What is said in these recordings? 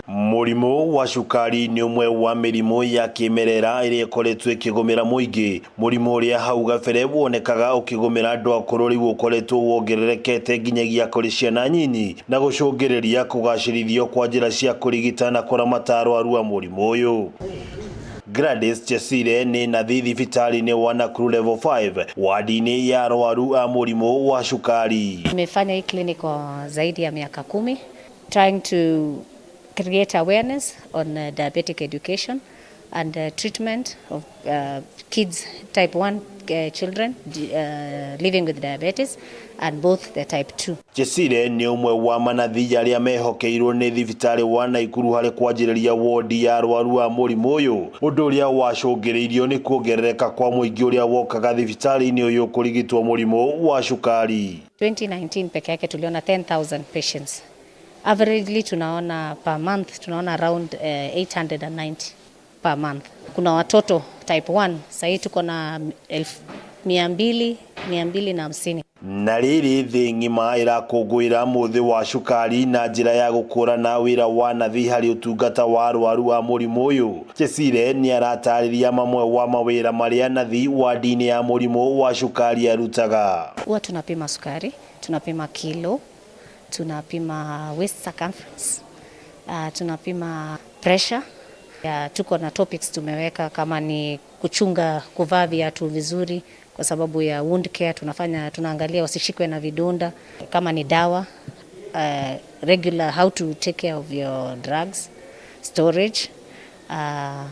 Mũrimũ wa cukari nĩ ũmwe wa mĩrimũ ya kĩmerera ĩrĩa ĩkoretwo ĩkĩgũmĩra mũingĩ. Mũrimũ ũrĩa hau gabere wonekaga ũkĩgũmĩra andũ akũrũ rĩu ũkoretwo wongererekete nginyagia kũrĩ ciana nyinyi na gũcũngĩrĩria kũgacĩrithio kwa njĩra cia kũrigita na kũramata arwaru a mũrimũ ũyũ. Gladys Chesire nĩ nathi thibitarĩ-inĩ wa Nakuru Level 5 wadi-inĩ ya arwaru a mũrimũ wa cukari. Nimefanya hii clinic kwa zaidi ya miaka 10, trying to create awareness on diabetic education and treatment of kids type 1 children living with diabetes and both the type 2. Chesire nĩ ũmwe wa manathi arĩa mehokeirwo nĩ thibitarĩ wa Naikuru harĩ kwanjĩrĩria wodi ya arwaru a mũrimũ ũyũ, ũndũ ũrĩa wacũngĩrĩirio nĩ kuongerereka kwa mũingĩ ũrĩa wokaga thibitarĩ-inĩ ũyũ kũrigitwo mũrimũ wa cukari. 2019 peke yake tuliona 10,000 patients. Averagely tunaona per month tunaona around 890 per month. Kuna watoto type 1 sahii tuko na elfu mia mbili, mia mbili na hamsini. Na rĩrĩ thĩ ng'ima ĩrakũngũĩra mũthĩ wa cukari na njĩra ya gũkũrana wĩra wa nathi harĩ ũtungata wa arwaru a mũrimũ ũyũ. Chesire nĩ aratarĩria mamwe wa mawĩra marĩa nathi wadi-inĩ ya mũrimũ wa cukari arutaga. Huwa tunapima sukari, tunapima kilo, tunapima waist circumference, tunapima pressure. Ya, tuko na topics tumeweka kama ni kuchunga kuvaa viatu vizuri kwa sababu ya wound care, tunaangalia wasishikwe na vidonda, kama ni dawa, regular how to take care of your drugs, storage.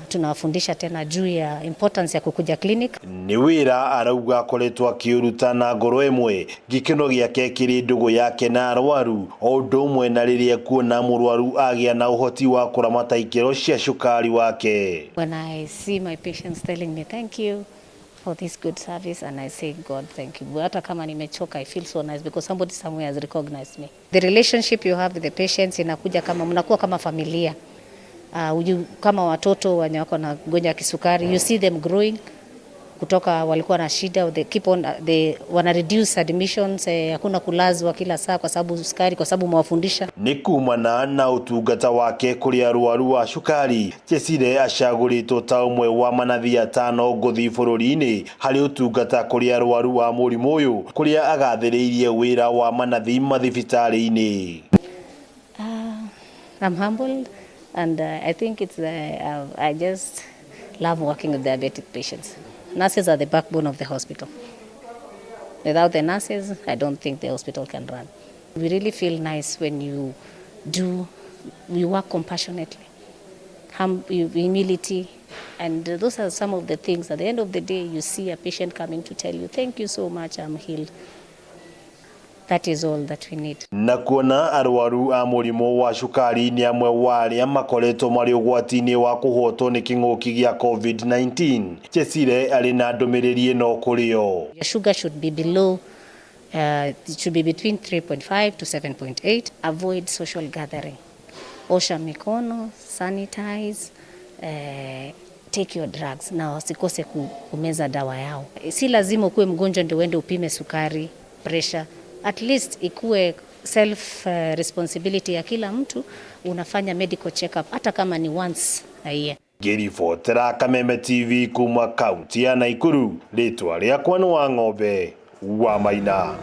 Tunawafundisha tena juu ya importance ya kukuja clinic. Nĩ wĩra arauga akoretwo akĩũruta na ngoro ĩmwe, gĩkeno gĩake kĩrĩ ndũgũ yake na arwaru o ũndũ ũmwe na rĩrĩa kuona mũrwaru agĩa na ũhoti wa kũramata ikĩro cia cukari wake. When I see my patients telling me thank you for this good service, and I say, God, thank you. Hata kama nimechoka, I feel so nice because somebody somewhere has recognized me. The relationship you have with the patients inakuja kama mnakuwa kama familia. Kama watoto wenye wako na ugonjwa wa kisukari, you see them growing kutoka walikuwa na shida, they keep on, they wana reduce admissions, hakuna kulazwa kila saa kwa sababu sukari, kwa sababu mwafundisha. Nĩ kumana na ũtungata wake kũrĩ arwaru a cukari, Chesire acagũrĩtwo ta ũmwe wa manathi atano ngũthi bũrũri-inĩ harĩ ũtungata kũrĩ arwaru a mũrimũ ũyũ, kũrĩa agathĩrĩirie wĩra wa manathi mathibitarĩ-inĩ. I'm humbled and I think I just love working with diabetic patients. Nurses are the backbone of the hospital. Without the nurses, I don't think the hospital can run. We really feel nice when we work compassionately, humility, and those are some of the things. At the end of the day, you see a patient coming to tell you, thank you so much, I'm healed. That is all that we need. Na kuona arwaru a mũrimũ wa cukari nĩ amwe wa arĩa makoretwo marĩ ũgwati-inĩ wa kũhotwo nĩ kĩng'ũki gĩa COVID-19, Chesire arĩ na ndũmĩrĩri ĩno kũrĩ o. Your sugar should be below, it should be between 3.5 to 7.8. Avoid social gathering. Osha mikono, sanitize, take your drugs na wasikose kumeza dawa yao. Si lazima ukuwe mgonjwa ndio uende upime sukari, pressure. At least ikuwe self responsibility ya kila mtu, unafanya medical check up hata kama ni once a year. Ngĩribotera Kameme TV kuma kaunti ya Naikuru, rĩtwa rĩakwa nĩ wa ng'ombe wa Maina.